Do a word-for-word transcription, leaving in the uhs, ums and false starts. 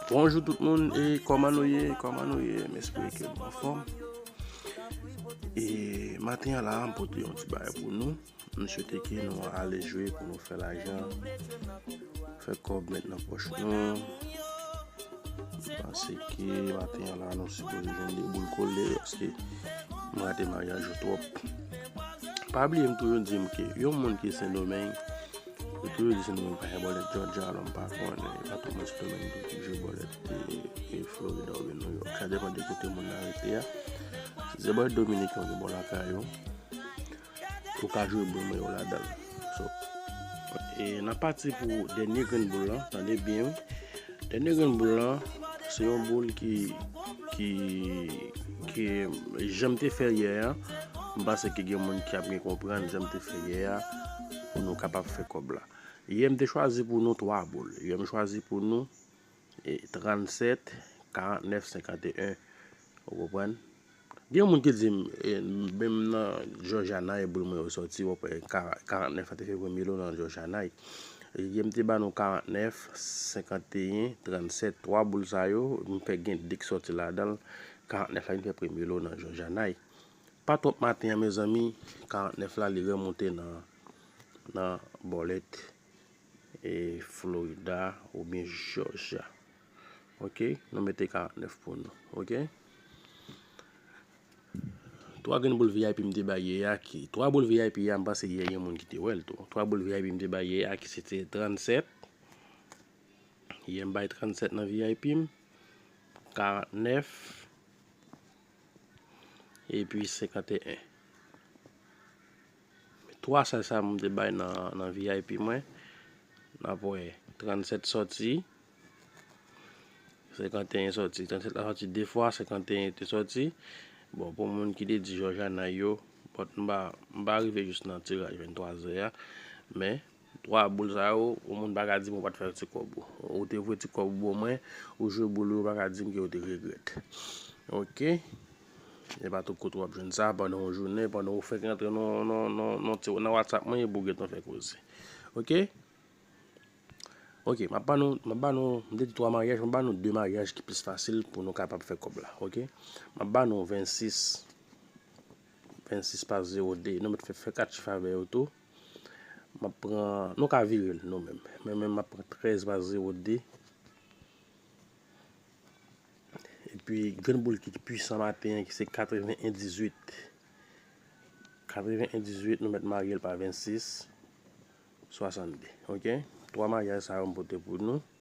Bonjou tout moun, e kòman nou ye? Kòman nou ye? M espere ke nou anfòm. E maten an la, m pote yon ti bagay pou nou. M swete ke nou ale jwe pou nou fè lajan, fè kòb met nan pòch nou. M panse ke maten an la, nou sipoze jwenn de boul kole, paske m rate maryaj yo twòp. Pa bliye, m toujou di m ke yon moun ki Sendomeng, yo toujou di Sendomeng pa gen bòlèt Jòjya, alò m pa konnen, e pa tout moun Sendomeng ki jwe bòlèt e, e Florida oubyen New York. Sa depann de kote moun nan rete a. Si se bòlèt dominiken ou gen bò lakay ou, ou ka jwe boul mwen yo ladan l. So, e n ap pati pou dènye grenn boul lan, tande byen wi. Dènye grenn boul lan, se yon boul ki, ki, ki, jan m te fè yè a, m panse ke gen moun ki ap byen konprann jan m te fè yè a, pou nou kapab fè kòb la. Yè m te chwazi pou nou twa boul. Yè m chwazi pou nou, e, trannsèt, karantnèf, senkanteyen. Ou konprann? Gen moun ki di m, e, menm nan Jòjya Night boul mwen yo sòti, w ap wè ka-, karantnèf la te fè premye lo nan Jòjya Night. E, yè m te ba nou karantnèf, senkanteyen, trannsèt, twa boul sa yo, m fè gen de ki sòti ladan l, karantnèf la vin fè premye lo nan Jòjya Night. Pa twòp maten an, mezanmi, karantnèf la li remonte nan, nan bòlèt e Florida oubyen Jòjya. Oke, nou mete karantnèf pou nou. Oke. Twa grenn boul V I P m te bay yè a ki, twa boul V I P a, m panse yè gen moun ki te wè l tou. Twa boul V I P m te bay yè a ki se te trannsèt. Yè m bay trannsèt nan V I P m, karantnèf, epi senkanteyen. Twa sa sa m te bay nan, nan V I P mwen. N ap wè trannsèt sòti, senkanteyen sòti. Trannsèt la sòti de fwa, senkanteyen te sòti. Bon, pou moun ki te di Jòjya Night yo, but m pa, m pa rive jis nan tiraj venntwa zè a, men twa boul sa yo, yon moun pa ka di m ou pa t fè ti kòb ou. Ou te voye ti kòb ou ban mwen, ou jwe boul ou, ou pa ka di m ke ou te regrèt. Oke? E pa tout kote w ap jwenn sa pandan yon jounen, pandan ou fèk rantre nan, nan, nan, nan ti, nan WhatsApp mwen, epi w gentan fè koze. Oke? Oke, m ap ba nou, m ap ba nou, m te di twa maryaj, m ap ba nou de maryaj ki plis fasil pou nou kapab fè kòb la, oke? M ap ba nou vennsis, vennsis pa zewo de. Nou mèt fè, fè kat chif avè yo tou. M ap pran, nou ka vire l nou menm. Men, men m ap pran trèz pa zewo de. Epi, grenn boul ki pwisan maten an, ki se katreven en dizuit. Katreven en dizuit, nou mèt marye l pa vennsis swasannde. Oke? Twa maryaj sa yo m pote pou nou.